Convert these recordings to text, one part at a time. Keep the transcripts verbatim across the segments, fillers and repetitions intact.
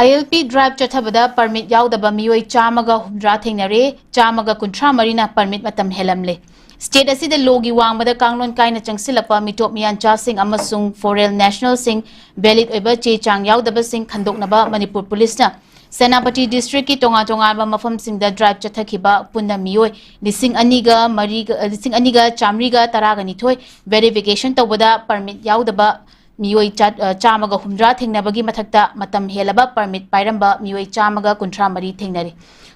ꯑꯥꯏ L P drive ꯆꯠꯊꯕꯗ permit ꯌꯥꯎꯗꯕ ꯃꯤꯑꯣꯏ ꯆꯥꯝꯃꯒ ꯍꯨꯝꯗ꯭ꯔꯥ ꯊꯦꯡꯅꯔꯦ, ꯆꯥꯝꯃꯒ ꯀꯨꯟꯊ꯭ꯔꯥ ꯃꯔꯤꯅ ꯄꯔꯃꯤꯠ ꯃꯇꯝ ꯍꯦꯜꯂꯝꯂꯦ꯫ ꯁ꯭ꯇꯦꯠ ꯑꯁꯤꯗ ꯂꯣꯒꯤ ꯋꯥꯡꯃꯗ ꯀꯥꯡꯂꯣꯟ ꯀꯥꯏꯅ ꯆꯪꯁꯤꯜꯂꯛꯄ ꯃꯤꯇꯣꯞ ꯃꯤꯌꯥꯟꯆꯥꯁꯤꯡ ꯑꯃꯁꯨꯡ ꯐꯣꯔꯦꯟ ꯅꯦꯁꯅꯦꯜꯁꯤꯡ ꯚꯦꯂꯤꯗ ꯑꯣꯏꯕ ꯆꯦ ꯆꯥꯡ ꯌꯥꯎꯗꯕꯁꯤꯡ ꯈꯟꯗꯣꯛꯅꯕ ꯃꯅꯤꯄꯨꯔ ꯄꯨꯂꯤꯁꯅ ꯁꯦꯅꯥꯄꯇꯤ ꯗꯤꯁꯇ꯭ꯔꯤꯛꯀꯤ ꯇꯣꯉꯥꯟ ꯇꯣꯉꯥꯟꯕ ꯃꯐꯝꯁꯤꯡꯗ ꯗ꯭ꯔꯥꯏꯚ ꯆꯠꯊꯈꯤꯕ ꯄꯨꯟꯅ ꯃꯤꯑꯣꯏ ꯂꯤꯁꯤꯡ ꯑꯅꯤꯒ ꯃꯔꯤꯒ, ꯂꯤꯁꯤꯡ ꯑꯅꯤꯒ ꯆꯥꯃꯔꯤꯒ ꯇꯔꯥꯒ ꯅꯤꯊꯣꯏ ꯚꯦꯔꯤꯐꯤꯀꯦꯁꯟ ꯇꯧꯕꯗ ꯄꯔꯃꯤꯠ ꯌꯥꯎꯗꯕ ꯃꯤꯑꯣꯏ ꯆꯥ-, ꯑ, ꯆꯥꯝꯃꯒ ꯍꯨꯝꯗ꯭ꯔꯥ ꯊꯦꯡꯅꯕꯒꯤ ꯃꯊꯛꯇ ꯃꯇꯝ ꯍꯦꯜꯂꯕ ꯄꯔꯃꯤꯠ ꯄꯥꯏꯔꯝꯕ ꯃꯤꯑꯣꯏ ꯆꯥꯝꯃꯒ ꯀꯨꯟꯊ꯭ꯔꯥ ꯃꯔꯤ ꯊꯦꯡꯅꯔꯤ꯫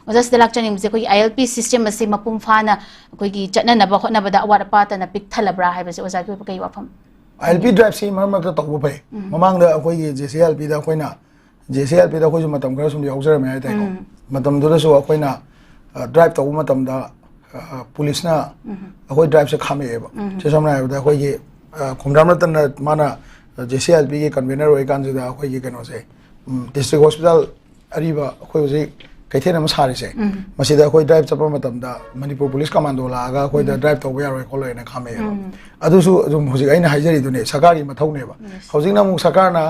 ꯑꯣꯖꯥ, ꯁꯤꯗ ꯂꯥꯛꯆꯅꯤꯡꯕꯁꯦ, ꯑꯩꯈꯣꯏꯒꯤ ꯑꯥꯏ ꯑꯦꯜ ꯄꯤ ꯁꯤꯁꯇꯦꯝ ꯑꯁꯤ ꯃꯄꯨꯡ ꯐꯥꯅ ꯑꯩꯈꯣꯏꯒꯤ ꯆꯠꯅꯅꯕ ꯍꯣꯠꯅꯕꯗ ꯑꯋꯥꯠ ꯑꯄꯥꯇꯅ ꯄꯤꯛ ꯊꯜꯂꯕ꯭ꯔꯥ ꯍꯥꯏꯕꯁꯦ ꯑꯣꯖꯥꯒꯤ ꯑꯣꯏꯕ ꯀꯩ ꯋꯥꯐꯝ? ꯑꯥꯏ ꯑꯦꯜ ꯄꯤ ꯗ꯭ꯔꯥꯏꯚꯁꯤ ꯃꯔꯛ ꯃꯔꯛꯇ ꯇꯧꯕ ꯐꯩ꯫ ꯎꯝ꯫ ꯃꯃꯥꯡꯗ ꯑꯩꯈꯣꯏꯒꯤ ꯖꯦ ꯁꯤ ꯑꯥꯏ ꯑꯦꯜ ꯄꯤꯗ ꯑꯩꯈꯣꯏꯅ, ꯖꯦ ꯁꯤ ꯑꯥꯏ ꯑꯦꯜ ꯄꯤꯗ ꯑꯩꯈꯣꯏꯁꯨ ꯃꯇꯝ ꯈꯔ ꯁꯨꯝ ꯌꯥꯎꯖꯔꯝꯃꯦ ꯍꯥꯏꯇꯥꯔꯦꯀꯣ꯫ ꯎꯝ꯫ ꯃꯇꯝꯗꯨꯗꯁꯨ ꯑꯩꯈꯣꯏꯅ, ꯑ, ꯗ꯭ꯔꯥꯏꯚ ꯇꯧꯕ ꯃꯇꯝꯗ, ꯑ, ꯄꯨꯂꯤꯁꯅ ꯎꯝ꯫ ꯑꯩꯈꯣꯏ ꯗ꯭ꯔꯥꯏꯚꯁꯦ ꯈꯥꯝꯃꯛꯑꯦꯕ꯫ ꯎꯝ꯫ ꯁꯦ ꯁꯝꯅ ꯍꯥꯏꯔꯕꯗ ꯑꯩꯈꯣꯏꯒꯤ, ꯑ, ꯈꯣꯝꯗ꯭ꯔꯥꯝ ꯔꯇꯟꯅ ꯃꯥꯅ ꯖꯦ ꯁꯤ ꯑꯥꯏ ꯑꯦꯜ ꯄꯤꯒꯤ ꯀꯟꯚꯦꯅꯔ ꯑꯣꯏꯔꯤꯀꯥꯟꯁꯤꯗ ꯑꯩꯈꯣꯏꯒꯤ ꯀꯩꯅꯣꯁꯦ, ꯎꯝ, ꯗꯤꯁꯇ꯭ꯔꯤꯛ ꯍꯣꯁꯄꯤꯇꯥꯜ ꯑꯔꯤꯕ ꯑꯩꯈꯣꯏ ꯍꯧꯖꯤꯛ ꯀꯩꯊꯦꯜ ꯑꯃ ꯁꯥꯔꯤꯁꯦ, ꯎꯝ꯫ ꯃꯁꯤꯗ ꯑꯩꯈꯣꯏ ꯗ꯭ꯔꯥꯏꯚ ꯆꯠꯄ ꯃꯇꯝꯗ ꯃꯅꯤꯄꯨꯔ ꯄꯨꯂꯤꯁ ꯀꯃꯥꯟꯗꯣ ꯂꯥꯛꯑꯒ ꯑꯩꯈꯣꯏꯗ ꯎꯝ꯫ ꯗ꯭ꯔꯥꯏꯚ ꯇꯧꯕ ꯌꯥꯔꯣꯏ ꯈꯣꯠꯂꯣꯏꯅ ꯈꯥꯝꯃꯛꯑꯦꯕ꯫ ꯎꯝ꯫ ꯑꯗꯨꯁꯨ ꯑꯗꯨꯝ ꯍꯧꯖꯤꯛ ꯑꯩꯅ ꯍꯥꯏꯖꯔꯤꯗꯨꯅꯦ, ꯁꯔꯀꯥꯔꯒꯤ ꯃꯊꯧꯅꯦꯕ꯫ Yes꯫ ꯍꯧꯖꯤꯛꯅ ꯑꯃꯨꯛ ꯁꯔꯀꯥꯔꯅ,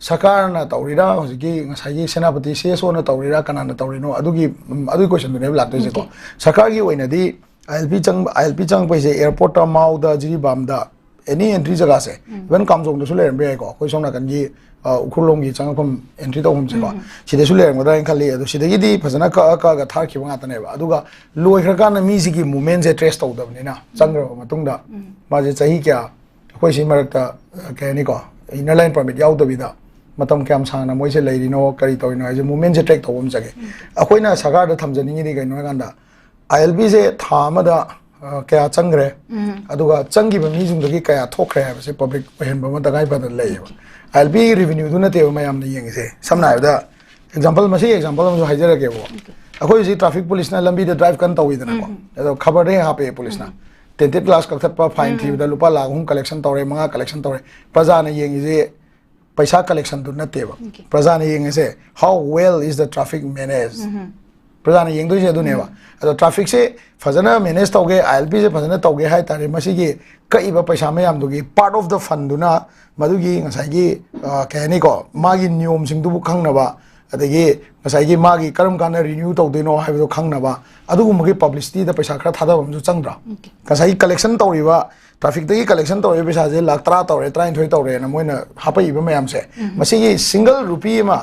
ꯁꯔꯀꯥꯔꯅ ꯇꯧꯔꯤꯔꯥ, ꯍꯧꯖꯤꯛꯀꯤ ꯉꯁꯥꯏꯒꯤ ꯁꯦꯅꯥꯄꯇꯤ ꯁꯤ ꯑꯦꯁ ꯑꯣꯅ ꯇꯧꯔꯤꯔꯥ, ꯀꯅꯥꯅ ꯇꯧꯔꯤꯅꯣ, ꯑꯗꯨꯒꯤ, ꯎꯝ, ꯑꯗꯨꯒꯤ ꯀꯣꯏꯁꯟꯗꯨꯅꯦꯕ ꯂꯥꯛꯇꯣꯏꯁꯦꯀꯣ꯫ Okay꯫ ꯁꯔꯀꯥꯔꯒꯤ ꯑꯣꯏꯅꯗꯤ ꯑꯥꯏ ꯑꯦꯜ ꯄꯤ ꯆꯪꯕ, ꯑꯥꯏ ꯑꯦꯜ ꯄꯤ ꯆꯪꯉꯛꯄꯩꯁꯦ ꯑꯦꯌꯔꯄꯣꯔꯠꯇ, ꯃꯥꯎꯗ, ꯖꯤꯔꯤꯕꯥꯝꯗ, ꯑꯦꯅꯤ ꯑꯦꯟꯇ꯭ꯔꯤ ꯖꯒꯥꯁꯦ, ꯎꯝ꯫ Even ꯀꯥꯝꯖꯣꯡꯗꯁꯨ ꯂꯩꯔꯝꯕ ꯌꯥꯏꯀꯣ, ꯑꯩꯈꯣꯏ ꯁꯣꯝ ꯅꯥꯀꯟꯒꯤ, ꯑ, ꯎꯈ꯭ꯔꯨꯜꯂꯣꯝꯒꯤ ꯆꯪꯉꯛꯐꯝ ꯑꯦꯟꯇ꯭ꯔꯤ ꯇꯧꯐꯝꯁꯦꯀꯣ, ꯎꯝ꯫ ꯁꯤꯗꯁꯨ ꯂꯩꯔꯝꯒꯗ꯭ꯔꯥ ꯍꯥꯏꯅ ꯈꯜꯂꯤ꯫ ꯑꯗꯣ ꯁꯤꯗꯒꯤꯗꯤ ꯐꯖꯅ ꯀꯛꯑ ꯀꯛꯑꯒ ꯊꯥꯔꯛꯈꯤꯕ ꯉꯥꯛꯇꯅꯦꯕ꯫ ꯑꯗꯨꯒ ꯂꯣꯏꯈ꯭ꯔꯀꯥꯟꯗ ꯃꯤꯁꯤꯒꯤ ꯃꯨꯞꯃꯦꯟꯁꯦ ꯇ꯭ꯔꯦꯁ ꯇꯧꯗꯕꯅꯤꯅ, ꯆꯪꯈ꯭ꯔꯕ ꯃꯇꯨꯡꯗ ꯎꯝ꯫ ꯃꯥꯁꯦ ꯆꯍꯤ ꯀꯌꯥ, ꯑꯩꯈꯣꯏ ꯁꯤ ꯃꯔꯛꯇ, ꯑ, ꯀꯩ ꯍꯥꯏꯅꯤꯀꯣ, ꯏꯟꯅꯔ ꯂꯥꯏꯟ ꯄꯔꯃꯤꯠ ꯌꯥꯎꯗꯕꯤꯗ ꯃꯇꯝ ꯀꯌꯥꯝ ꯁꯥꯡꯅ ꯃꯣꯏꯁꯦ ꯂꯩꯔꯤꯅꯣ, ꯀꯔꯤ ꯇꯧꯔꯤꯅꯣ ꯍꯥꯏꯁꯦ, ꯃꯨꯞꯃꯦꯟꯁꯦ ꯇ꯭ꯔꯦꯛ ꯇꯧꯕ ꯑꯃ ꯆꯪꯉꯦ꯫ ꯎꯝ꯫ ꯑꯩꯈꯣꯏꯅ ꯁꯔꯀꯥꯔꯗ ꯊꯝꯖꯅꯤꯡꯉꯤꯗꯤ ꯀꯩꯅꯣ ꯍꯥꯏꯀꯥꯟꯗ, ꯑꯥꯏ ꯑꯦꯜ ꯄꯤꯁꯦ ꯊꯥ ꯑꯃꯗ, ꯑ, ꯀꯌꯥ ꯆꯪꯈ꯭ꯔꯦ, ꯎꯝ꯫ ꯑꯗꯨꯒ ꯆꯪꯈꯤꯕ ꯃꯤꯁꯤꯡꯗꯒꯤ ꯀꯌꯥ ꯊꯣꯛꯈ꯭ꯔꯦ ꯍꯥꯏꯕꯁꯦ ꯄꯕ꯭ꯂꯤꯛ ꯑꯣꯏꯍꯟꯕ ꯑꯃ ꯇꯉꯥꯏ ꯐꯗꯅ ꯂꯩꯌꯦꯕ꯫ Okay꯫ ꯑꯥꯏ ꯑꯦꯜ ꯄꯤꯒꯤ ꯔꯤꯚꯤꯅ꯭ꯌꯨꯗꯨ ꯅꯠꯇꯦꯕ ꯃꯌꯥꯝꯅ ꯌꯦꯡꯉꯤꯁꯦ꯫ ꯁꯝꯅ ꯍꯥꯏꯔꯕꯗ, ꯑꯦꯛꯖꯥꯝꯄꯜ, ꯃꯁꯤꯒꯤ ꯑꯦꯛꯖꯥꯝꯄꯜ ꯑꯃꯁꯨ ꯍꯥꯏꯖꯔꯛꯀꯦꯕꯀꯣ꯫ Okay꯫ ꯑꯩꯈꯣꯏ ꯍꯧꯖꯤꯛ ꯇ꯭ꯔꯥꯐꯤꯛ ꯄꯨꯂꯤꯁꯅ ꯂꯝꯕꯤꯗ ꯗ꯭ꯔꯥꯏꯚ ꯀꯟꯅ ꯇꯧꯋꯤꯗꯅꯀꯣ꯫ ꯎꯝ꯫ ꯑꯗꯣ ꯈꯕꯔꯗ ꯍꯦꯛ ꯍꯥꯞꯄꯛꯑꯦ ꯄꯨꯂꯤꯁꯅ꯫ ꯎꯝ꯫ ꯇꯦꯟꯇꯦꯠ ꯒ꯭ꯂꯥꯁ ꯀꯛꯊꯠꯄ, ꯐꯥꯏꯟ ꯎꯝ꯫ ꯊꯤꯕꯗ ꯂꯨꯄꯥ ꯂꯥꯈ ꯑꯍꯨꯝ ꯀꯂꯦꯛꯁꯟ ꯇꯧꯔꯦ, ꯃꯉꯥ ꯀꯂꯦꯛꯁꯟ ꯇꯧꯔꯦ꯫ ꯄ꯭ꯔꯖꯥꯅ ꯌꯦꯡꯉꯤꯁꯦ ꯄꯩꯁꯥ ꯀꯂꯦꯛꯁꯟꯗꯨ ꯅꯠꯇꯦꯕ꯫ Okay꯫ ꯄ꯭ꯔꯖꯥꯅ ꯌꯦꯡꯉꯤꯁꯦ, how well is the traffic managed? ꯎꯝ꯫ ꯄ꯭ꯔꯖꯥꯅ ꯌꯦꯡꯗꯣꯏꯁꯦ ꯑꯗꯨꯅꯦꯕ꯫ ꯑꯗꯣ ꯇ꯭ꯔꯥꯐꯤꯛꯁꯦ ꯐꯖꯅ ꯃꯦꯅꯦꯖ ꯇꯧꯒꯦ, ꯑꯥꯏ ꯑꯦꯜ ꯄꯤꯁꯦ ꯐꯖꯅ ꯇꯧꯒꯦ ꯍꯥꯏ ꯇꯥꯔꯗꯤ, ꯃꯁꯤꯒꯤ ꯀꯛꯏꯕ ꯄꯩꯁꯥ ꯃꯌꯥꯝꯗꯨꯒꯤ ꯄꯥꯔꯠ ꯑꯣꯐ ꯗ ꯐꯟꯗꯨꯅ ꯃꯗꯨꯒꯤ ꯉꯁꯥꯏꯒꯤ, ꯑ, ꯀꯩ ꯍꯥꯏꯅꯤꯀꯣ, ꯃꯥꯒꯤ ꯅꯤꯌꯣꯝꯁꯤꯡꯗꯨꯕꯨ ꯈꯪꯅꯕ, ꯑꯗꯒꯤ ꯉꯁꯥꯏꯒꯤ ꯃꯥꯒꯤ ꯀꯔꯝ ꯀꯥꯟꯗ ꯔꯤꯅ꯭ꯌꯨ ꯇꯧꯗꯣꯏꯅꯣ ꯍꯥꯏꯕꯗꯣ ꯈꯪꯅꯕ, ꯑꯗꯨꯒꯨꯝꯕꯒꯤ ꯄꯕ꯭ꯂꯤꯁꯤꯇꯤꯗ ꯄꯩꯁꯥ ꯈꯔ ꯊꯥꯗꯕ ꯑꯃꯁꯨ ꯆꯪꯗ꯭ꯔꯥ? ꯉꯁꯥꯏꯒꯤ ꯀꯂꯦꯛꯁꯟ ꯇꯧꯔꯤꯕ, ꯇ꯭ꯔꯥꯐꯤꯛꯇꯒꯤ ꯀꯂꯦꯛꯁꯟ ꯇꯧꯔꯤꯕ ꯄꯩꯁꯥꯁꯦ ꯂꯥꯛ ꯇꯔꯥ ꯇꯧꯔꯦ, ꯇꯔꯥꯅꯤꯊꯣꯏ ꯇꯧꯔꯦꯅ ꯃꯣꯏꯅ ꯍꯥꯄꯛꯏꯕ ꯃꯌꯥꯝꯁꯦ, ꯃꯁꯤꯒꯤ ꯁꯤꯡꯒꯜ ꯔꯨꯄꯤ ꯑꯃ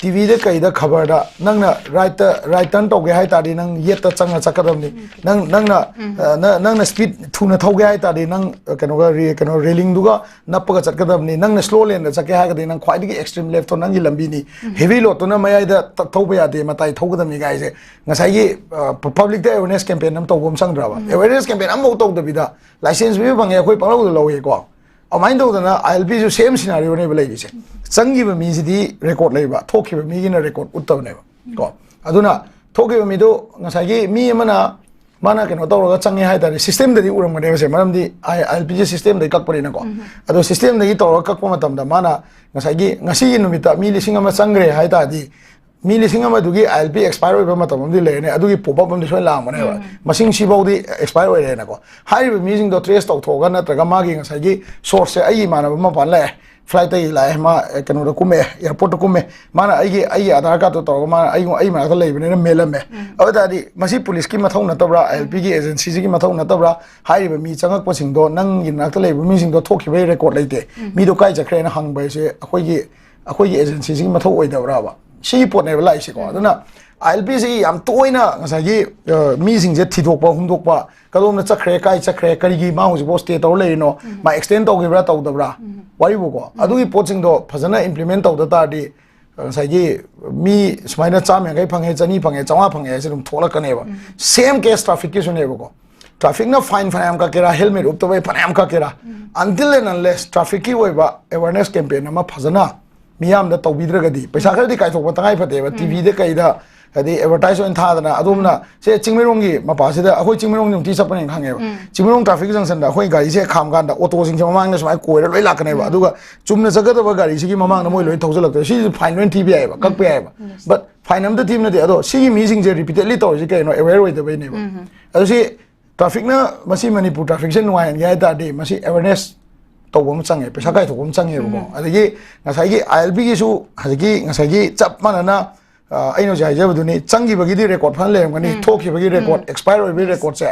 ꯇꯤꯚꯤꯗ ꯀꯩꯗ ꯈꯕꯔꯗ ꯅꯪꯅ ꯔꯥꯏꯠꯇ, ꯔꯥꯏꯠ ꯇꯔꯟ ꯇꯧꯒꯦ ꯍꯥꯏ ꯇꯥꯔꯗꯤ, ꯅꯪ ꯌꯦꯠꯇ ꯆꯪꯉ ꯆꯠꯀꯗꯕꯅꯤ꯫ ꯅꯪ, ꯅꯪꯅ, ꯑ, ꯅ-, ꯅꯪꯅ ꯁ꯭ꯄꯤꯗ ꯊꯨꯅ ꯊꯧꯒꯦ ꯍꯥꯏ ꯇꯥꯔꯗꯤ, ꯅꯪ, ꯑ, ꯀꯩꯅꯣꯒ ꯔꯦ-, ꯀꯩꯅꯣ ꯔꯦꯂꯤꯡꯗꯨꯒ ꯅꯞꯄꯒ ꯆꯠꯀꯗꯕꯅꯤ꯫ ꯅꯪꯅ ꯁ꯭ꯂꯣ ꯂꯦꯟꯗ ꯆꯠꯀꯦ ꯍꯥꯏꯔꯒꯗꯤ, ꯅꯪ ꯈ꯭ꯋꯥꯏꯗꯒꯤ ꯑꯦꯛꯁꯇ꯭ꯔꯤꯝ ꯂꯦꯐꯇꯣ ꯅꯪꯒꯤ ꯂꯝꯕꯤꯅꯤ꯫ ꯍꯦꯚꯤ ꯂꯣꯗꯇꯨꯅ ꯃꯌꯥꯏꯗ ꯊ-, ꯊꯧꯕ ꯌꯥꯗꯦ, ꯃꯇꯥꯏ ꯊꯧꯒꯗꯕꯅꯤ ꯀꯥꯏꯁꯦ ꯉꯁꯥꯏꯒꯤ, ꯑ, ꯄ-, ꯄꯕ꯭ꯂꯤꯛꯇ ꯑꯦꯋꯦꯔꯅꯦꯁ ꯀꯦꯝꯄꯦꯟ ꯑꯃ ꯇꯧꯕ ꯑꯃ ꯆꯪꯗ꯭ꯔꯕ? ꯑꯦꯋꯦꯔꯅꯦꯁ ꯀꯦꯝꯄꯦꯟ ꯑꯃꯐꯥꯎ ꯇꯧꯗꯕꯤꯗ ꯂꯥꯏꯁꯦꯟꯁ ꯄꯤꯕ ꯐꯪꯉꯦ, ꯑꯩꯈꯣꯏ ꯄꯪꯂꯧꯗ ꯂꯧꯋꯦꯀꯣ꯫ ꯑꯗꯨꯃꯥꯏꯅ ꯇꯧꯗꯅ ꯑꯥꯏ ꯑꯦꯜ ꯄꯤꯁꯨ ꯁꯦꯝ ꯁꯤꯅꯥꯔꯤꯑꯣꯅꯦꯕ ꯂꯩꯔꯤꯁꯦ꯫ ꯆꯪꯈꯤꯕ ꯃꯤꯁꯤꯗꯤ ꯔꯦꯀꯣꯔꯗ ꯂꯩꯕ, ꯊꯣꯛꯈꯤꯕ ꯃꯤꯒꯤꯅ ꯔꯦꯀꯣꯔꯗ ꯎꯠꯇꯕꯅꯦꯕ ꯀꯣ꯫ ꯑꯗꯨꯅ ꯊꯣꯛꯈꯤꯕ ꯃꯤꯗꯣ ꯉꯁꯥꯏꯒꯤ ꯃꯤ ꯑꯃꯅ ꯃꯥꯅ ꯀꯩꯅꯣ ꯇꯧꯔꯒ ꯆꯪꯉꯦ ꯍꯥꯏ ꯇꯥꯔꯗꯤ, ꯁꯤꯁꯇꯦꯝꯗꯗꯤ ꯎꯔꯝꯒꯅꯦꯕ ꯁꯦ, ꯃꯔꯝꯗꯤ ꯑꯥꯏ ꯑꯦꯜ ꯄꯤꯁꯦ ꯁꯤꯁꯇꯦꯝꯗꯒꯤ ꯀꯛꯄꯅꯤꯅꯀꯣ꯫ ꯑꯗꯣ ꯁꯤꯁꯇꯦꯝꯗꯒꯤ ꯇꯧꯔꯒ ꯀꯛꯄ ꯃꯇꯝꯗ ꯃꯥꯅ ꯉꯁꯥꯏꯒꯤ ꯉꯁꯤꯒꯤ ꯅꯨꯃꯤꯠꯇ ꯃꯤ ꯂꯤꯁꯤꯡ ꯑꯃ ꯆꯪꯈ꯭ꯔꯦ ꯍꯥꯏ ꯇꯥꯔꯗꯤ, ꯃꯤ ꯂꯤꯁꯤꯡ ꯑꯃꯗꯨꯒꯤ ꯑꯥꯏ ꯑꯦꯜ ꯄꯤ ꯑꯦꯛꯁꯄꯥꯌꯔ ꯑꯣꯏꯕ ꯃꯇꯝ ꯑꯃꯗꯤ ꯂꯩꯔꯅꯤ, ꯑꯗꯨꯒꯤ ꯄꯣꯞ ꯑꯞ ꯑꯃꯗꯤ ꯁꯣꯏꯅ ꯂꯥꯛꯑꯝꯒꯅꯦꯕ꯫ ꯃꯁꯤꯡ ꯁꯤꯐꯥꯎꯗꯤ ꯑꯦꯛꯁꯄꯥꯌꯔ ꯑꯣꯏꯔꯦꯅꯀꯣ꯫ ꯍꯥꯏꯔꯤꯕ ꯃꯤꯁꯤꯡꯗꯣ ꯇ꯭ꯔꯦꯁ ꯇꯧꯊꯣꯛꯑꯒ, ꯅꯠꯇ꯭ꯔꯒ ꯃꯥꯒꯤ ꯉꯁꯥꯏꯒꯤ ꯁꯣꯔꯁꯁꯦ, ꯑꯩꯒꯤ ꯏꯃꯥꯟꯅꯕ ꯃꯄꯥꯟ ꯂꯥꯛꯑꯦ, ꯐ꯭ꯂꯥꯏꯠꯇꯒꯤ ꯂꯥꯛꯑꯦ, ꯃꯥ, ꯑꯦ, ꯀꯩꯅꯣꯗ ꯀꯨꯝꯃꯛꯑꯦ, ꯑꯦꯌꯥꯔꯄꯣꯔꯠꯇ ꯀꯨꯝꯃꯦ, ꯃꯥꯅ ꯑꯩꯒꯤ, ꯑꯩꯒꯤ ꯑꯙꯥꯔ ꯀꯥꯔꯠꯇꯣ ꯇꯧꯔꯒ ꯃꯥꯅ ꯑꯩꯉꯣꯟ-, ꯑꯩ ꯃꯅꯥꯛꯇ ꯂꯩꯕꯅꯤꯅ ꯃꯦꯜꯂꯝꯃꯦ꯫ ꯑꯗꯨ ꯑꯣꯏ ꯇꯥꯔꯗꯤ ꯃꯁꯤ ꯄꯨꯂꯤꯁꯀꯤ ꯃꯊꯧ ꯅꯠꯇꯕ꯭ꯔꯥ, ꯑꯥꯏ ꯑꯦꯜ ꯄꯤꯒꯤ ꯑꯦꯖꯦꯟꯁꯤꯁꯤꯒꯤ ꯃꯊꯧ ꯅꯠꯇꯕ꯭ꯔꯥ? ꯍꯥꯏꯔꯤꯕ ꯃꯤ ꯆꯪꯉꯛꯄꯁꯤꯡꯗꯣ, ꯅꯪꯒꯤ ꯅꯥꯛꯇ ꯂꯩꯕ ꯃꯤꯁꯤꯡꯗꯣ ꯊꯣꯛꯈꯤꯕꯒꯤ ꯔꯦꯀꯣꯔꯗ ꯂꯩꯇꯦ, ꯃꯤꯗꯣ ꯀꯥꯏ ꯆꯠꯈ꯭ꯔꯦꯅ ꯍꯪꯕ ꯍꯥꯏꯁꯦ ꯑꯩꯈꯣꯏꯒꯤ, ꯑꯩꯈꯣꯏꯒꯤ ꯑꯦꯖꯦꯟꯁꯤꯁꯤꯒꯤ ꯃꯊꯧ ꯑꯣꯏꯗꯕ꯭ꯔꯕ? ꯁꯤꯒꯤ ꯄꯣꯠꯅꯦꯕ ꯂꯥꯛꯏꯁꯦꯀꯣ꯫ ꯑꯗꯨꯅ ꯑꯥꯏ ꯑꯦꯜ ꯄꯤꯁꯤ ꯌꯥꯝ ꯇꯣꯏꯅ ꯉꯁꯥꯏꯒꯤ, ꯑ, ꯃꯤꯁꯤꯡꯁꯦ ꯊꯤꯗꯣꯛꯄ, ꯍꯨꯝꯗꯣꯛꯄ, ꯀꯗꯣꯝꯗ ꯆꯠꯈ꯭ꯔꯦ, ꯀꯥꯏ ꯆꯠꯈ꯭ꯔꯦ, ꯀꯔꯤꯒꯤ ꯃꯥ ꯍꯧꯖꯤꯛꯐꯥꯎ ꯁ꯭ꯇꯦ ꯇꯧꯔ ꯂꯩꯔꯤꯅꯣ, ꯃꯥ ꯑꯦꯛꯁꯇꯦꯟ ꯇꯧꯈꯤꯕ꯭ꯔꯥ ꯇꯧꯗꯕ꯭ꯔꯥ? ꯋꯥꯔꯤꯕꯨꯀꯣ, ꯑꯗꯨꯒꯤ ꯄꯣꯠꯁꯤꯡꯗꯣ ꯐꯖꯅ ꯏꯝꯄ꯭ꯂꯤꯃꯦꯟ ꯇꯧꯗ ꯇꯥꯔꯗꯤ, ꯉꯁꯥꯏꯒꯤ ꯃꯤ ꯁꯨꯃꯥꯏꯅ ꯆꯥꯝꯃ ꯌꯥꯡꯈꯩ ꯐꯪꯉꯦ, ꯆꯅꯤ ꯐꯪꯉꯦ, ꯆꯥꯝꯃꯉꯥ ꯐꯪꯉꯦ ꯍꯥꯏꯁꯦ ꯑꯗꯨꯝ ꯊꯣꯛꯂꯛꯀꯅꯦꯕ꯫ ꯁꯦꯝ ꯀꯦꯁ ꯇ꯭ꯔꯥꯐꯤꯛꯀꯤꯁꯨꯅꯦꯕꯀꯣ꯫ ꯇ꯭ꯔꯥꯐꯤꯛꯅ ꯐꯥꯏꯟ ꯐꯅꯌꯥꯝ ꯀꯛꯀꯦꯔꯥ, ꯍꯦꯜꯃꯦꯠ ꯎꯞꯇꯕꯩ ꯐꯅꯌꯥꯝ ꯀꯛꯀꯦꯔꯥ, until and unless ꯇ꯭ꯔꯥꯐꯤꯛꯀꯤ ꯑꯣꯏꯕ ꯑꯦꯋꯥꯔꯅꯦꯁ ꯀꯦꯝꯄꯦꯟ ꯑꯃ ꯐꯖꯅ ꯃꯤꯌꯥꯝꯗ ꯇꯧꯕꯤꯗ꯭ꯔꯒꯗꯤ, ꯄꯩꯁꯥ ꯈꯔꯗꯤ ꯀꯥꯏꯊꯣꯛꯄ ꯇꯉꯥꯏ ꯐꯗꯦꯕ꯫ ꯇꯤꯚꯤꯗ ꯀꯩꯗ, ꯍꯥꯏꯗꯤ ꯑꯦꯗꯚꯔꯇꯥꯏꯁ ꯑꯣꯏꯅ ꯊꯥꯗꯅ, ꯑꯗꯣꯝꯅ ꯁꯦ ꯆꯤꯡꯃꯩꯔꯣꯡꯒꯤ ꯃꯄꯥꯁꯤꯗ, ꯑꯩꯈꯣꯏ ꯆꯤꯡꯃꯩꯔꯣꯡ ꯅꯨꯡꯇꯤ ꯆꯠꯄꯅꯦꯅ ꯈꯪꯉꯦꯕ꯫ ꯆꯤꯡꯃꯩꯔꯣꯡ ꯇ꯭ꯔꯥꯐꯤꯛ ꯖꯪꯁꯟꯗ ꯑꯩꯈꯣꯏ ꯒꯥꯔꯤꯁꯦ ꯈꯥꯝ ꯀꯥꯟꯗ ꯑꯣꯇꯣꯁꯤꯡꯁꯦ ꯃꯃꯥꯡꯗ ꯁꯨꯃꯥꯏꯅ ꯀꯣꯏꯔ ꯂꯣꯏ ꯂꯥꯛꯀꯅꯦꯕ꯫ ꯑꯗꯨꯒ ꯆꯨꯝꯅ ꯆꯠꯀꯗꯕ ꯒꯥꯔꯤꯁꯤꯒꯤ ꯃꯃꯥꯡꯗ ꯃꯣꯏ ꯂꯣꯏ ꯊꯧꯖꯤꯜꯂꯛꯇꯣꯏ꯫ ꯁꯤꯁꯨ ꯐꯥꯏꯟ ꯂꯣꯏ ꯊꯤꯕ ꯌꯥꯏꯑꯕ, ꯀꯛꯄ ꯌꯥꯏꯑꯕ꯫ But ꯐꯥꯏꯟ ꯑꯝꯇ ꯊꯤꯕ ꯅꯠꯇꯦ꯫ ꯑꯗꯣ ꯁꯤꯒꯤ ꯃꯤꯁꯤꯡꯁꯦ ꯔꯤꯄꯤꯇꯦꯗꯂꯤ ꯇꯧꯔꯤꯁꯦ ꯀꯩꯅꯣ? ꯑꯦꯋꯦꯌꯔ ꯑꯣꯏꯗꯕꯩꯅꯦꯕ꯫ ꯑꯗꯣ ꯁꯤ ꯇ꯭ꯔꯥꯐꯤꯛꯅ, ꯃꯁꯤ ꯃꯅꯤꯄꯨꯔ ꯇ꯭ꯔꯥꯐꯤꯛꯁꯦ ꯅꯨꯡꯉꯥꯏꯍꯟꯒꯦ ꯍꯥꯏ ꯇꯥꯔꯗꯤ ꯃꯁꯤ ꯑꯦꯋꯦꯌꯔꯅꯦꯁ ꯇꯧꯕ ꯑꯃ ꯆꯪꯉꯦ, ꯄꯩꯁꯥ ꯀꯥꯏꯊꯣꯛꯄ ꯑꯃ ꯆꯪꯉꯦꯕꯀꯣ꯫ ꯑꯗꯒꯤ ꯉꯁꯥꯏꯒꯤ ꯑꯥꯏ ꯑꯦꯜ ꯄꯤꯒꯤꯁꯨ ꯍꯧꯖꯤꯛꯀꯤ, ꯉꯁꯥꯏꯒꯤ ꯆꯞ ꯃꯥꯟꯅꯅ, ꯑ, ꯑꯩꯅ ꯍꯧꯖꯤꯛ ꯍꯥꯏꯖꯕꯗꯨꯅꯤ, ꯆꯪꯈꯤꯕꯒꯤꯗꯤ ꯔꯦꯀꯣꯔꯗ ꯐꯅ ꯂꯩꯔꯝꯒꯅꯤ, ꯊꯣꯛꯈꯤꯕꯒꯤ ꯔꯦꯀꯣꯔꯗ, ꯑꯦꯛꯁꯄꯥꯌꯔ ꯑꯣꯏꯕꯒꯤ ꯔꯦꯀꯣꯔꯗꯁꯦ,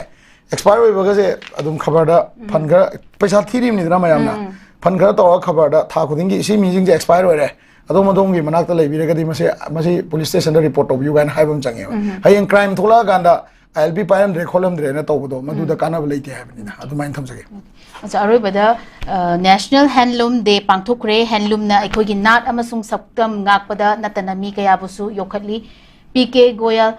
ꯑꯦꯛꯁꯄꯥꯌꯔ ꯑꯣꯏꯕꯒꯁꯦ ꯑꯗꯨꯝ ꯈꯕꯔꯗ ꯐꯟ ꯈꯔ, ꯄꯩꯁꯥ ꯊꯤꯔꯤꯕꯅꯤꯗꯅ ꯃꯌꯥꯝꯅ, ꯐꯟ ꯈꯔ ꯇꯧꯔꯒ ꯈꯕꯔꯗ ꯊꯥ ꯈꯨꯗꯤꯡꯒꯤ ꯁꯤ ꯃꯤꯁꯤꯡꯁꯦ ꯑꯦꯛꯁꯄꯥꯌꯔ ꯑꯣꯏꯔꯦ, ꯑꯗꯣꯝ ꯑꯗꯣꯝꯒꯤ ꯃꯅꯥꯛꯇ ꯂꯩꯕꯤꯔꯒꯗꯤ ꯃꯁꯤ, ꯃꯁꯤ ꯄꯨꯂꯤꯁ ꯁ꯭ꯇꯦꯁꯟꯗ ꯔꯤꯄꯣꯔꯠ ꯇꯧꯕꯤꯌꯨ ꯀꯥꯏꯅ ꯍꯥꯏꯕ ꯑꯃ ꯆꯪꯉꯦꯕ꯫ ꯍꯌꯦꯡ ꯀ꯭ꯔꯥꯏꯝ ꯊꯣꯛꯂꯛꯑꯀꯥꯟꯗ ꯑꯥꯏ ꯑꯦꯜ ꯄꯤ ꯄꯥꯏꯔꯝꯗ꯭ꯔꯦ ꯈꯣꯠꯂꯝꯗ꯭ꯔꯦꯅ ꯇꯧꯕꯗꯣ ꯃꯗꯨꯗ ꯀꯥꯟꯅꯕ ꯂꯩꯇꯦ ꯍꯥꯏꯕꯅꯤꯅ ꯑꯗꯨꯃꯥꯏꯅ ꯊꯝꯖꯒꯦ꯫ ꯑꯠꯆꯥ, ꯑꯔꯣꯏꯕꯗ, ꯑ, National Handloom Day ꯄꯥꯡꯊꯣꯛꯈ꯭ꯔꯦ꯫ ꯍꯦꯟꯂꯨꯝꯅ ꯑꯩꯈꯣꯏꯒꯤ ꯅꯥꯠ ꯑꯃꯁꯨꯡ ꯁꯛꯇꯝ ꯉꯥꯛꯄꯗ ꯅꯠꯇꯅ ꯃꯤ ꯀꯌꯥꯕꯨꯁꯨ ꯌꯣꯛꯈꯠꯂꯤ꯫ ꯄꯤ ꯀꯦ ꯒꯣꯌꯜ,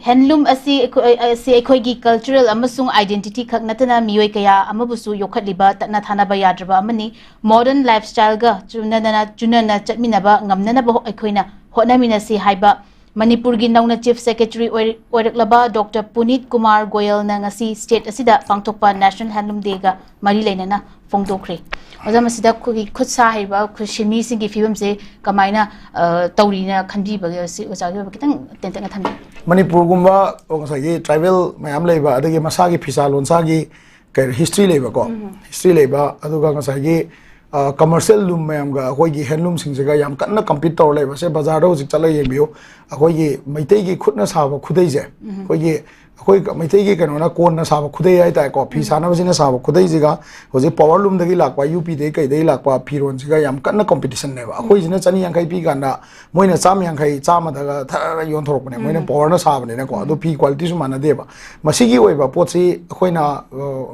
ꯍꯦꯟꯂꯨꯝ ꯑꯁꯤ ꯑꯩꯈꯣꯏ, ꯑꯁꯤ ꯑꯩꯈꯣꯏꯒꯤ ꯀꯜꯆꯔꯦꯜ ꯑꯃꯁꯨꯡ ꯑꯥꯏꯗꯦꯟꯇꯤꯇꯤ ꯈꯛ ꯅꯠꯇꯅ ꯃꯤꯑꯣꯏ ꯀꯌꯥ ꯑꯃꯕꯨꯁꯨ ꯌꯣꯛꯈꯠꯂꯤꯕ ꯇꯠꯅ ꯊꯥꯅꯕ ꯌꯥꯗ꯭ꯔꯕ ꯑꯃꯅꯤ꯫ ꯃꯣꯗꯔꯟ ꯂꯥꯏꯐꯁ꯭ꯇꯥꯏꯜꯒ ꯆꯨꯅꯅ, ꯆꯨꯅꯅ ꯆꯠꯃꯤꯟꯅꯕ ꯉꯝꯅꯅꯕ ꯑꯩꯈꯣꯏꯅ ꯍꯣꯠꯅꯃꯤꯟꯅꯁꯤ ꯍꯥꯏꯕ ꯃꯅꯤꯄꯨꯔꯒꯤ ꯅꯧꯅ ꯆꯤꯐ ꯁꯦꯀ꯭ꯔꯦꯇꯔꯤ ꯑꯣꯏꯔꯛꯂꯕ ꯗꯣꯛꯇꯔ ꯄꯨꯅꯤꯠ ꯀꯨꯃꯥꯔ ꯒꯣꯌꯜꯅ ꯉꯁꯤ ꯁ꯭ꯇꯦꯠ ꯑꯁꯤꯗ ꯄꯥꯡꯊꯣꯛꯄ ꯅꯦꯁꯅꯦꯜ ꯍꯦꯟꯂꯨꯝ ꯗꯦꯒ ꯃꯔꯤ ꯂꯩꯅꯅ ꯐꯣꯡꯗꯣꯛꯈ꯭ꯔꯦ꯫ ꯑꯣꯖꯥ, ꯃꯁꯤꯗ ꯑꯩꯈꯣꯏꯒꯤ ꯈꯨꯠ ꯁꯥ ꯍꯩꯕ, ꯑꯩꯈꯣꯏ ꯁꯤꯟꯃꯤꯁꯤꯡꯒꯤ ꯐꯤꯕꯝꯁꯦ ꯀꯃꯥꯏꯅ, ꯑ, ꯇꯧꯔꯤꯅ ꯈꯟꯕꯤꯕꯒꯦ? ꯁꯤ ꯑꯣꯖꯥꯒꯤ ꯑꯣꯏꯕ ꯈꯤꯇꯪ ꯇꯦꯟꯇꯛꯅ ꯊꯝꯕꯤꯌꯨ꯫ ꯃꯅꯤꯄꯨꯔꯒꯨꯝꯕ ꯉꯁꯥꯏꯒꯤ ꯇ꯭ꯔꯥꯏꯕꯦꯜ ꯃꯌꯥꯝ ꯂꯩꯕ, ꯑꯗꯒꯤ ꯃꯁꯥꯒꯤ ꯐꯤꯁꯥ ꯂꯣꯟꯁꯥꯒꯤ ꯀꯩ ꯍꯤꯁꯇ꯭ꯔꯤ ꯂꯩꯕꯀꯣ, ꯍꯤꯁꯇ꯭ꯔꯤ ꯂꯩꯕ, ꯑꯗꯨꯒ ꯉꯁꯥꯏꯒꯤ ꯀꯃꯔꯁꯤꯌꯦꯜ ꯂꯨꯝ ꯃꯌꯥꯝꯒ ꯑꯩꯈꯣꯏꯒꯤ ꯍꯦꯟꯂꯨꯝꯁꯤꯡꯁꯤꯒ ꯌꯥꯝ ꯀꯟꯅ ꯀꯝꯄꯤꯠ ꯇꯧꯔ ꯂꯩꯕꯁꯦ ꯕꯖꯥꯔꯗ ꯍꯧꯖꯤꯛ ꯆꯠꯂꯒ ꯌꯦꯡꯕꯤꯌꯨ꯫ ꯑꯩꯈꯣꯏꯒꯤ ꯃꯩꯇꯩꯒꯤ ꯈꯨꯠꯅ ꯁꯥꯕ ꯈꯨꯗꯩꯁꯦ, ꯑꯩꯈꯣꯏꯒꯤ, ꯑꯩꯈꯣꯏ ꯃꯩꯇꯩꯒꯤ ꯀꯩꯅꯣꯅ ꯀꯣꯟꯅ ꯁꯥꯕ ꯈꯨꯗꯩ ꯍꯥꯏꯇꯥꯔꯦꯀꯣ, ꯐꯤ ꯁꯥꯟꯅꯕꯁꯤꯅ ꯁꯥꯕ ꯈꯨꯗꯩꯁꯤꯒ ꯍꯧꯖꯤꯛ ꯄꯋꯥꯔ ꯂꯨꯝꯗꯒꯤ ꯂꯥꯛꯄ, ꯌꯨ ꯄꯤꯗꯒꯤ ꯀꯩꯗꯒꯤ ꯂꯥꯛꯄ ꯐꯤꯔꯣꯟꯁꯤꯒ ꯌꯥꯝ ꯀꯟꯅ ꯀꯝꯄꯤꯇꯤꯁꯟꯅꯦꯕ꯫ ꯑꯩꯈꯣꯏꯁꯤꯅ ꯆꯅꯤ ꯌꯥꯡꯈꯩ ꯄꯤ ꯀꯥꯟꯗ ꯃꯣꯏꯅ ꯆꯥꯝꯃ ꯌꯥꯡꯈꯩ, ꯆꯥꯝꯃꯗꯒ ꯊꯔ ꯌꯣꯟꯊꯣꯔꯛꯄꯅꯦ, ꯃꯣꯏꯅ ꯄꯋꯥꯔꯅ ꯁꯥꯕꯅꯤꯅꯀꯣ꯫ ꯑꯗꯨ ꯐꯤ ꯀ꯭ꯋꯥꯂꯤꯇꯤꯁꯨ ꯃꯥꯟꯅꯗꯦꯕ꯫ ꯃꯁꯤꯒꯤ ꯑꯣꯏꯕ ꯄꯣꯠꯁꯤ ꯑꯩꯈꯣꯏꯅ, ꯑ,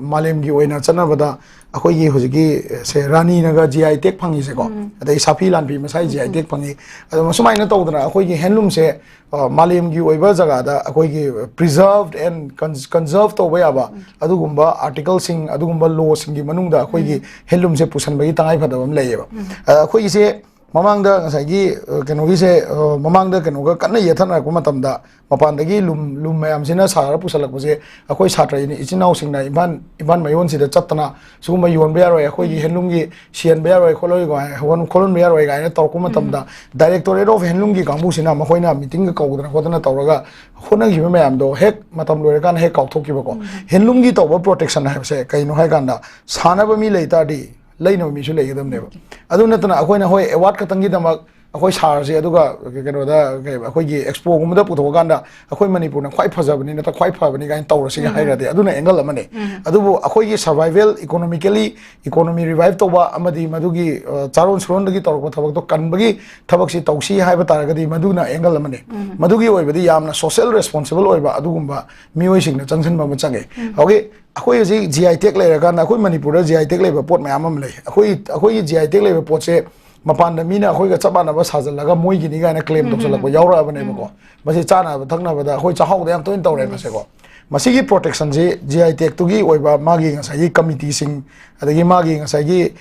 ꯃꯥꯂꯦꯝꯒꯤ ꯑꯣꯏꯅ ꯆꯠꯅꯕꯗ ꯑꯩꯈꯣꯏꯒꯤ ꯍꯧꯖꯤꯛꯀꯤ, ꯁꯦ, ꯔꯥꯅꯤꯅꯒ ꯖꯤ ꯑꯥꯏ ꯇꯦꯒ ꯐꯪꯉꯤꯁꯦꯀꯣ, ꯑꯗꯩ ꯁꯥꯐꯤ ꯂꯥꯟꯐꯤ ꯃꯁꯥꯏ ꯖꯤ ꯑꯥꯏ ꯇꯦꯒ ꯐꯪꯉꯤ꯫ ꯑꯗꯣ ꯁꯨꯃꯥꯏꯅ ꯇꯧꯗꯅ ꯑꯩꯈꯣꯏꯒꯤ ꯍꯦꯟꯂꯨꯝꯁꯦ, ꯑ, ꯃꯥꯂꯦꯝꯒꯤ ꯑꯣꯏꯕ ꯖꯒꯥꯗ ꯑꯩꯈꯣꯏꯒꯤ preserved and con-, conserve ꯇꯧꯕ ꯌꯥꯕ ꯑꯗꯨꯒꯨꯝꯕ ꯑꯥꯔꯇꯤꯀꯜꯁꯤꯡ, ꯑꯗꯨꯒꯨꯝꯕ ꯂꯣꯁꯤꯡꯒꯤ ꯃꯅꯨꯡꯗ ꯑꯩꯈꯣꯏꯒꯤ ꯍꯦꯟꯂꯨꯝꯁꯦ ꯄꯨꯁꯟꯕꯒꯤ ꯇꯉꯥꯏ ꯐꯗꯕ ꯑꯃ ꯂꯩꯌꯦꯕ꯫ ꯑ, ꯑꯩꯈꯣꯏꯒꯤꯁꯦ ꯃꯃꯥꯡꯗ ꯉꯁꯥꯏꯒꯤ ꯑ, ꯀꯩꯅꯣꯒꯤꯁꯦ ꯑ, ꯃꯃꯥꯡꯗ ꯀꯩꯅꯣꯒ ꯀꯟꯅ ꯌꯦꯠꯊꯅꯔꯛꯄ ꯃꯇꯝꯗ ꯃꯄꯥꯟꯗꯒꯤ ꯂꯨꯝ ꯂꯨꯝ ꯃꯌꯥꯝꯁꯤꯅ ꯁꯥꯔ ꯄꯨꯁꯜꯂꯛꯄꯁꯦ ꯑꯩꯈꯣꯏ ꯁꯥꯇ꯭ꯔ ꯏꯆꯤꯟ ꯏꯅꯥꯎꯁꯤꯡꯅ ꯏꯝꯐꯥꯜ ꯏꯝꯐꯥꯜ ꯃꯌꯣꯟꯁꯤꯗ ꯆꯠꯇꯅ ꯁꯤꯒꯨꯝꯕ ꯌꯣꯟꯕ ꯌꯥꯔꯣꯏ, ꯑꯩꯈꯣꯏꯒꯤ ꯍꯦꯟꯂꯨꯝꯒꯤ ꯁꯤꯍꯟꯕ ꯌꯥꯔꯣꯏ ꯈꯣꯠꯂꯣꯏ ꯀꯥꯏꯅ ꯍꯣꯟ- ꯈꯣꯠꯍꯟꯕ ꯌꯥꯔꯣꯏ ꯀꯥꯏꯅ ꯇꯧꯔꯛꯄ ꯃꯇꯝꯗ Directorate of Handloomꯒꯤ ꯀꯥꯡꯕꯨꯁꯤꯅ ꯃꯈꯣꯏꯅ ꯃꯤꯇꯤꯡꯒ ꯀꯧꯗꯅ ꯈꯣꯠꯇꯅ ꯇꯧꯔꯒ ꯍꯣꯠꯅꯈꯤꯕ ꯃꯌꯥꯝꯗꯣ ꯍꯦꯛ ꯃꯇꯝ ꯂꯣꯏꯔꯀꯥꯟꯗ ꯍꯦꯛ ꯀꯥꯎꯊꯣꯛꯈꯤꯕꯀꯣ꯫ ꯍꯦꯟꯂꯨꯝꯒꯤ ꯇꯧꯕ ꯄ꯭ꯔꯣꯇꯦꯛꯁꯟ ꯍꯥꯏꯕꯁꯦ ꯀꯩꯅꯣ ꯍꯥꯏꯀꯥꯟꯗ ꯁꯥꯟꯅꯕ ꯃꯤ ꯂꯩ ꯇꯥꯔꯗꯤ ꯂꯩꯅꯕ ꯃꯤꯁꯨ ꯂꯩꯒꯗꯕꯅꯦꯕ꯫ ꯑꯗꯨ ꯅꯠꯇꯅ ꯑꯩꯈꯣꯏꯅ ꯍꯣꯏ ꯑꯦꯋꯥꯔꯗ ꯈꯛꯇꯪꯒꯤꯗꯃꯛ ꯑꯩꯈꯣꯏ ꯁꯥꯔꯁꯦ ꯑꯗꯨꯒ ꯀꯩꯅꯣꯗ ꯀꯩ ꯑꯩꯈꯣꯏꯒꯤ ꯑꯦꯛꯁꯄꯣꯒꯨꯝꯕꯗ ꯄꯨꯊꯣꯛꯑꯀꯥꯟꯗ ꯑꯩꯈꯣꯏ ꯃꯅꯤꯄꯨꯔꯅ ꯈ꯭ꯋꯥꯏ ꯐꯖꯕꯅꯤ ꯅꯠꯇ꯭ꯔ ꯈ꯭ꯋꯥꯏ ꯐꯕꯅꯤ ꯀꯥꯏꯅ ꯇꯧꯔꯁꯤꯒ ꯍꯥꯏꯔꯗꯤ ꯑꯗꯨꯅ ꯑꯦꯡꯒꯜ ꯑꯃꯅꯤ꯫ ꯑꯗꯨꯕꯨ ꯑꯩꯈꯣꯏꯒꯤ survival, economically economy revive ꯇꯧꯕ ꯑꯃꯗꯤ ꯃꯗꯨꯒꯤ ꯑ, ꯆꯥꯔꯣꯟ ꯁꯨꯔꯣꯟꯗꯒꯤ ꯇꯧꯔꯛꯄ ꯊꯕꯛꯇꯣ ꯀꯟꯕꯒꯤ ꯊꯕꯛꯁꯤ ꯇꯧꯁꯤ ꯍꯥꯏꯕ ꯇꯥꯔꯒꯗꯤ ꯃꯗꯨꯅ ꯑꯦꯡꯒꯜ ꯑꯃꯅꯤ꯫ ꯃꯗꯨꯒꯤ ꯑꯣꯏꯕꯗꯤ ꯌꯥꯝꯅ social responsible ꯑꯣꯏꯕ ꯑꯗꯨꯒꯨꯝꯕ ꯃꯤꯑꯣꯏꯁꯤꯡꯅ ꯆꯪꯁꯤꯟꯕ ꯑꯃ ꯆꯪꯉꯦ꯫ ꯍꯧꯖꯤꯛ ꯑꯩꯈꯣꯏ ꯍꯧꯖꯤꯛ G I tag ꯂꯩꯔꯀꯥꯟꯗ ꯑꯩꯈꯣꯏ ꯃꯅꯤꯄꯨꯔꯗ G I tag ꯂꯩꯕ ꯄꯣꯠ ꯃꯌꯥꯝ ꯑꯃ ꯂꯩ꯫ ꯑꯩꯈꯣꯏ ꯑꯩꯈꯣꯏꯒꯤ G I tag ꯂꯩꯕ ꯄꯣꯠꯁꯦ ꯃꯄꯥꯟꯗ ꯃꯤꯅ ꯑꯩꯈꯣꯏꯒ ꯆꯞ ꯃꯥꯟꯅꯕ ꯁꯥꯖꯜꯂꯒ ꯃꯣꯏꯒꯤꯅꯤ ꯀꯥꯏꯅ ꯀ꯭ꯂꯦꯝ ꯇꯧꯁꯜꯂꯛꯄ ꯌꯥꯎꯔꯛꯑꯕꯅꯦꯕꯀꯣ꯫ ꯃꯁꯤ ꯆꯥꯅꯕ ꯊꯛꯅꯕꯗ ꯑꯩꯈꯣꯏ ꯆꯥꯛꯍꯥꯎꯗ ꯌꯥꯝ ꯇꯣꯏꯅ ꯇꯧꯔꯦ ꯃꯁꯦꯀꯣ꯫ ꯃꯁꯤꯒꯤ ꯄ꯭ꯔꯣꯇꯦꯛꯁꯟꯁꯤ G I tagꯇꯨꯒꯤ ꯑꯣꯏꯕ ꯃꯥꯒꯤ ꯉꯁꯥꯏꯒꯤ ꯀꯃꯤꯇꯤꯁꯤꯡ, ꯑꯗꯒꯤ ꯃꯥꯒꯤ ꯉꯁꯥꯏꯒꯤ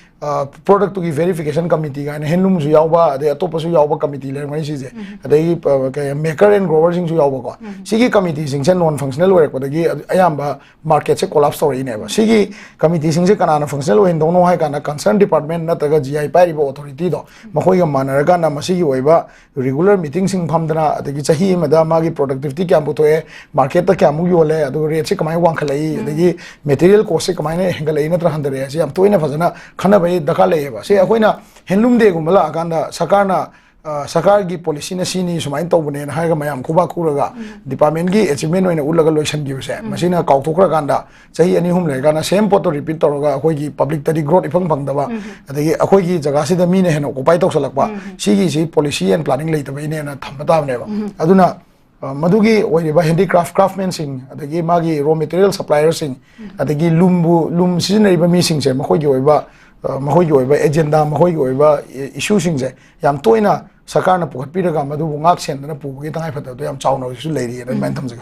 ꯄ꯭ꯔꯣꯗꯛꯇꯨꯒꯤ ꯚꯦꯔꯤꯐꯤꯀꯦꯁꯟ ꯀꯃꯤꯇꯤ ꯀꯥꯏꯅ ꯍꯦꯟꯂꯨꯝꯁꯨ ꯌꯥꯎꯕ, ꯑꯗꯩ ꯑꯇꯣꯞꯄꯁꯨ ꯌꯥꯎꯕ ꯀꯃꯤꯇꯤ ꯂꯩꯔꯝꯒꯅꯤ ꯁꯤꯁꯦ꯫ ꯑꯗꯒꯤ ꯀꯩ maker and growerꯁꯤꯡꯁꯨ ꯌꯥꯎꯕꯀꯣ꯫ ꯁꯤꯒꯤ ꯀꯃꯤꯇꯤꯁꯤꯡꯁꯦ non functional ꯑꯣꯏꯔꯛꯄꯗꯒꯤ ꯑꯌꯥꯝꯕ ꯃꯥꯔꯀꯦꯠꯁꯦ ꯀꯣꯂꯥꯞꯁ ꯇꯧꯔꯛꯏꯅꯦꯕ꯫ ꯁꯤꯒꯤ ꯀꯃꯤꯇꯤꯁꯤꯡꯁꯦ ꯀꯅꯥꯅ ꯐꯪꯁꯅꯦꯜ ꯑꯣꯏꯍꯟꯗꯧꯅꯣ ꯍꯥꯏ ꯀꯥꯟꯗ ꯀꯟꯁꯔꯟ ꯗꯤꯄꯥꯔꯠꯃꯦꯟ ꯅꯠꯇ꯭ꯔꯒ G I ꯄꯥꯏꯔꯤꯕ ꯑꯣꯊꯣꯔꯤꯇꯤꯗꯣ ꯃꯈꯣꯏꯒ ꯃꯥꯟꯅꯔꯀꯥꯟꯗ ꯃꯁꯤꯒꯤ ꯑꯣꯏꯕ ꯔꯤꯒꯨꯂꯔ ꯃꯤꯇꯤꯡꯁꯤꯡ ꯐꯝꯗꯅ, ꯑꯗꯒꯤ ꯆꯍꯤ ꯑꯃꯗ ꯃꯥꯒꯤ ꯄ꯭ꯔꯣꯗꯛꯇꯤꯚꯤꯇꯤ ꯀꯌꯥꯝ ꯄꯨꯊꯣꯛꯑꯦ, ꯃꯥꯔꯀꯦꯠꯇ ꯀꯌꯥꯃꯨꯛ ꯌꯣꯜꯂꯦ, ꯑꯗꯨꯒ ꯔꯦꯠꯁꯦ ꯀꯃꯥꯏꯅ ꯋꯥꯡꯈꯠꯂꯛꯏ, ꯑꯗꯒꯤ ꯃꯦꯇꯤꯔꯤꯌꯦꯜ ꯀꯣꯁꯁꯦ ꯀꯃꯥꯏꯅ ꯍꯦꯟꯒꯠꯂꯛꯏ ꯅꯠꯇ꯭ꯔ ꯍꯟꯊꯔꯛꯑꯦ, ꯁꯤ ꯌꯥꯝ ꯇꯣꯏꯅ ꯐꯖꯅ ꯈꯟꯅꯕꯒꯤ ꯗꯔꯀꯥꯔ ꯂꯩꯌꯦꯕ꯫ ꯁꯤ ꯑꯩꯈꯣꯏꯅ ꯍꯦꯟꯂꯨꯝ ꯗꯦꯒꯨꯝꯕ ꯂꯥꯛꯑꯀꯥꯟꯗ ꯁꯔꯀꯥꯔꯅ ꯑ, ꯁꯔꯀꯥꯔꯒꯤ ꯄꯣꯂꯤꯁꯤꯅ ꯁꯤꯅꯤ, ꯁꯨꯃꯥꯏꯅ ꯇꯧꯕꯅꯦꯅ ꯍꯥꯏꯔꯒ ꯃꯌꯥꯝ ꯈꯨꯕꯥꯛ ꯈꯨꯔꯒ ꯗꯤꯄꯥꯔꯠꯃꯦꯟꯒꯤ ꯑꯦꯆꯤꯞꯃꯦꯟ ꯑꯣꯏꯅ ꯎꯠꯂꯒ ꯂꯣꯏꯁꯤꯟꯈꯤꯕꯁꯦ, ꯃꯁꯤꯅ ꯀꯥꯎꯊꯣꯛꯈ꯭ꯔꯀꯥꯟꯗ ꯆꯍꯤ ꯑꯅꯤ ꯑꯍꯨꯝ ꯂꯩꯔꯀꯥꯟꯗ ꯁꯦꯝ ꯄꯣꯠꯇꯣ ꯔꯤꯄꯤꯠ ꯇꯧꯔꯒ ꯑꯩꯈꯣꯏꯒꯤ ꯄꯕ꯭ꯂꯤꯛꯇꯗꯤ ꯒ꯭ꯔꯣꯠ ꯏꯐꯪ ꯐꯪꯗꯕ, ꯑꯗꯒꯤ ꯑꯩꯈꯣꯏꯒꯤ ꯖꯒꯥꯁꯤꯗ ꯃꯤꯅ ꯍꯦꯟꯅ ꯑꯣꯀꯨꯄꯥꯏ ꯇꯧꯁꯜꯂꯛꯄ, ꯁꯤꯒꯤꯁꯤ ꯄꯣꯂꯤꯁꯤ ꯑꯦꯟ ꯄ꯭ꯂꯥꯅꯤꯡ ꯂꯩꯇꯕꯩꯅꯦꯅ ꯊꯝꯕ ꯇꯥꯕꯅꯦꯕ꯫ ꯑꯗꯨꯅ ꯑ, ꯃꯗꯨꯒꯤ ꯑꯣꯏꯔꯤꯕ ꯍꯦꯟꯗꯤꯀ꯭ꯔꯥꯐ ꯀ꯭ꯔꯥꯐꯃꯦꯟꯁꯤꯡ, ꯑꯗꯒꯤ ꯃꯥꯒꯤ ꯔꯣ ꯃꯦꯇꯤꯔꯤꯌꯦꯜ ꯁꯄ꯭ꯂꯥꯏꯌꯔꯁꯤꯡ, ꯑꯗꯒꯤ ꯂꯨꯝꯕꯨ ꯂꯨꯝ ꯁꯤꯖꯤꯟꯅꯔꯤꯕ ꯃꯤꯁꯤꯡꯁꯦ ꯃꯈꯣꯏꯒꯤ ꯑꯣꯏꯕ ꯑ, ꯃꯈꯣꯏꯒꯤ ꯑꯣꯏꯕ ꯑꯦꯖꯦꯟꯗꯥ, ꯃꯈꯣꯏꯒꯤ ꯑꯣꯏꯕ ꯏ- ꯏꯁꯨꯁꯤꯡꯁꯦ ꯌꯥꯝ ꯇꯣꯏꯅ ꯁꯔꯀꯥꯔꯅ ꯄꯨꯈꯠꯄꯤꯔꯒ ꯃꯗꯨꯕꯨ ꯉꯥꯛ ꯁꯦꯟꯗꯅ ꯄꯨꯕꯒꯤ ꯇꯉꯥꯏꯐꯗꯕꯗꯣ ꯌꯥꯝ ꯆꯥꯎꯅ ꯍꯧꯖꯤꯛꯁꯨ ꯂꯩꯔꯤꯑꯅ ꯑꯗꯨꯃꯥꯏꯅ ꯊꯝꯖꯒꯦ꯫